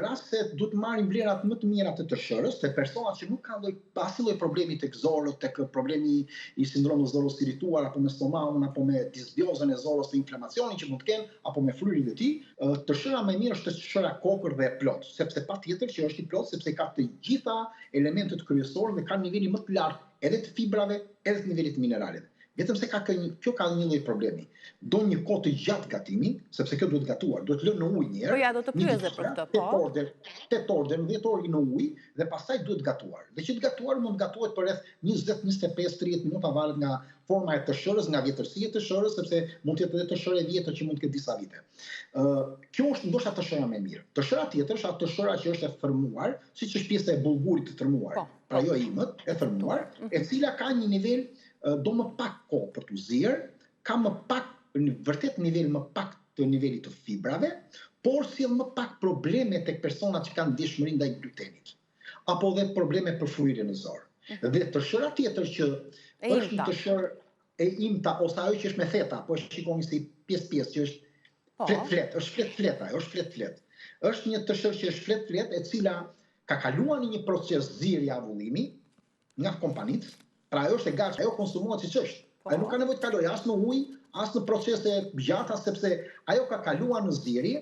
rast se duhet të marrim vlerat më të mira të tërshërës, te personat që nuk kanë lloj asnjë lloj problemi tek zorrët, tek problemi i sindromës zorrës së irrituar apo me stomakun apo me disbiozën e zorrës, me inflamacionin që mund të kenë apo me fryrjen e tij, tërshëra më e mirë është tërshëra kokërr dhe e plotë, sepse patjetër që është i plotë sepse ka të gjitha elementët kryesorë dhe ka nivelin më të lartë edhe të fibrave, edhe të nivelit të mineraleve. Vetëm se ka kjo ka një lloj problemi. Do një kohë të gjatë gatimi, sepse kjo duhet gatuar, duhet lënë në ujë një herë. Po ja, do të pyes dhe për këtë, po. 8 orë deri 8 orë deri 10 orë në ujë dhe pastaj duhet gatuar. Dhe që të gatuar mund të gatuhet për rreth 20, 25, 30 minuta varet nga forma e tërshërës, nga vjetërsia e tërshërës, sepse mund të jetë edhe tërshërë e vjetër që mund të ketë disa vite. Ë, kjo është ndoshta tërshëra më e mirë. Tërshëra tjetër është ajo tërshëra që është e thërmuar, siç është pjesa e bullgurit të thërmuar. Po, pra jo e imët, e thërmuar, e cila ka një nivel do më pak kohë për t'u zier, ka më pak, në vërtet nivel më pak të nivelit të fibrave, por sjell më pak probleme tek personat që kanë ndjeshmëri ndaj glutenit, apo dhe probleme për fryrjen në zorrë. Dhe tërshëra tjetër që është një tërshërë e imta ose ajo që është me theta, po e shikoni si pjesë-pjesë që është po. flet flet, është flet flet ajo, është flet flet. Është një tërshërë që është flet flet e cila ka kaluar në një proces zierje avullimi nga kompanitë, pra ajo është e gatshme, ajo konsumohet siç është. Po. Ajo nuk ka nevojë të kalojë as në ujë, as në procese gjata sepse ajo ka kaluar në zierje.